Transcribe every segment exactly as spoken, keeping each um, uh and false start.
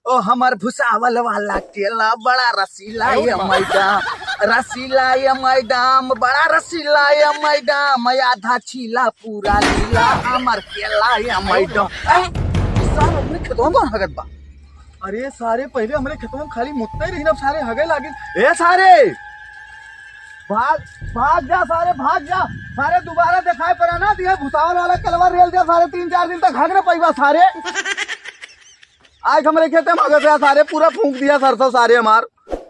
ओ हमर भुसावल वाला केला बड़ा रसीला ये मैडम, रसीला ये मैडम, बड़ा रसीला ये मैडम, आधा छीला पूरा लीला हमर केला ये मैडम। ए, सारे हमरे खेतवा में कौन हगत बा? अरे सारे, पहिले हमरे खेतवा में खाली मुत्ते रही, अब सारे हगे लागे। ए सारे, भाग, भाग जा सारे, भाग जा। सारे दोबारा दिखाई पड़ा ना, दिया भुसावल वाला केलवा रेल दिया, सारे तीन चार दिन तक हग न पैबा सारे। आज हमरे खेते में हगत रहा सारे, पूरा फूंक दिया सरसों सारे हमार।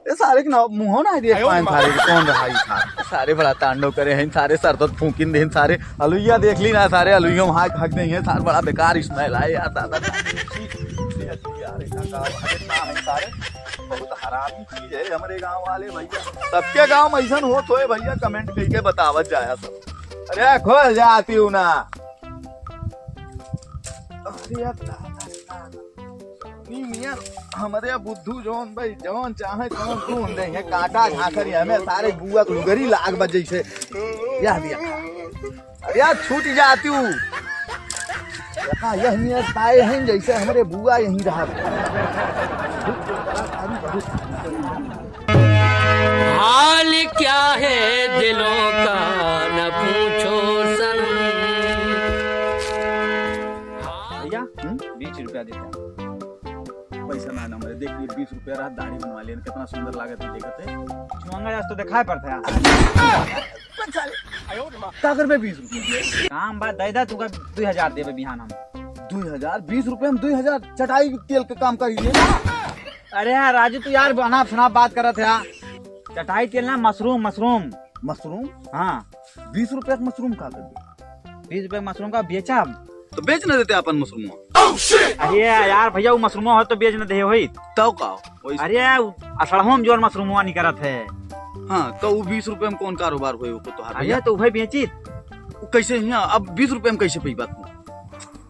ए सारे के ना मुंहो ना दिए पाएन सारे के, कौन रहा ई सारे? सारे बड़ा तांडव करे हैं सारे, सरसों फूंकिन देन सारे। अलुइया देख ली ना सारे, अलुइयों में हग दें हैं सारे, बड़ा बेकार smell आए यार दादा। छी, छी, छी, यार, इतना गाँव हगत ना है सारे, बहुत हरामी चीज है हमरे गाँव वाले भैया। सबके गाँव में ऐसन होत होए भैया, comment करके बतावत जाया सब। अरे खोल जाती हूँ ना। अरे यार, दादा, दादा। नी मियाँ, हमरे बुद्धू जौन भाई, जौन चाहे तौन ढूंढ दे हैं, काटा झांखर ये हमें सारे बुआ के लुगरी लाग बा जैसे। यह दिया। अरे यार, छूट जाती हूँ। देखा, यह नियर पाए हैं जैसे हमरे बुआ यहीं रहा। हाल क्या है दिलों का न पूछो सनम। भैया, हम्म? बीस रुपया देते हैं। पैसा ना, ना, मेरे देख, ये बीस रुपया रहा, दाढ़ी बनवा लेन, कितना सुंदर लागत है, देखत है। चुआंगा आज तो दिखाई पड़ता है। का करबे बीस रुपया? काम बात दे दा, तू का दुई हजार देबे बिहान हम। दुई हजार? बीस रुपया में दुई हजार? चटाई तेल के काम करी ले। अरे यार राजू, तू यार अनाप शनाप बात करत है यार। चटाई तेल ना, mushroom, mushroom। Mushroom? हाँ। बीस रुपया के mushroom का करबे? बीस रुपया के mushroom का बेचब? तो बेच न देते अपन mushroom। अरे यार भैया, वो mushroom हो तो बेच न दे होई। तो का? वही अरे, उ असड़हो में जोन mushroom निकरत है। हाँ, तो वो बीस रुपया में कौन कारोबार होए ओको तोहार अरे, भैया? तो उभे बेचित। वो कैसे हियाँ? अब बीस रुपया में कैसे पइबा तू?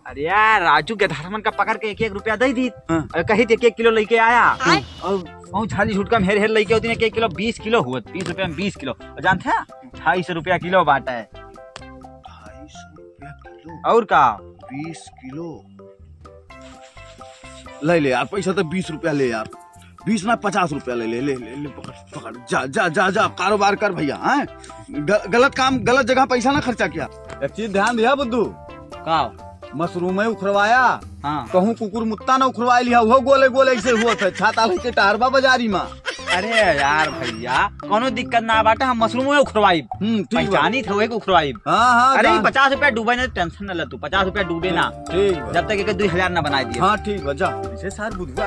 अरे यार, राजू के धर्मन का पकड़ के एक एक रुपया दे दी। हाँ। और कही एक एक किलो लेके आया। हाँ। और वो झाली झुटका में हेर हेर लेके होती ना, एक एक किलो बीस किलो हुआ, बीस रुपया में बीस किलो। और जानते हैं, ढाई सौ रुपया किलो बाटा है। ढाई सौ रुपया किलो? और का? बीस किलो। ले ले यार, पैसा तो बीस रुपया ले यार, बीस ना, पचास रुपया ले, ले, ले, ले, ले, पकड़, पकड़, जा, जा, जा, जा, कारोबार कर भैया, हैं? ग-, गलत काम, गलत जगह पैसा ना खर्चा किया। एक चीज ध्यान दिया बुद्धू। का? Mushroom है उखरवाया, हाँ। कहूँ कुकुर मुत्ता ना उखरवाए लिया, वो गोले गोले ऐसे हुआ था, छाता लेके टहरबा बाजारी में। अरे यार भैया, कोनो दिक्कत ना बाटे, हम mushroom में उखरवाइब। हम्म, ठीक बा। पहचानी थे, वही उखरवाइब। हाँ, हाँ, अरे, जान। पचास रुपया डूबे ना, tension ना ले तू, पचास रुपया डूबे ना। ठीक बा। जब तक एक दुई हजार ना बनाई दिए। हाँ, ठीक बा, जा। जैसे सार बुधवा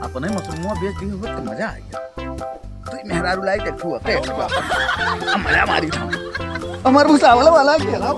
अपने mushroom बेच दी हो तो मजा आ गया। तू मेहरारू लाई देख तू, अबे, हम मजा मारी था। हमार भुसावल वाला खेला।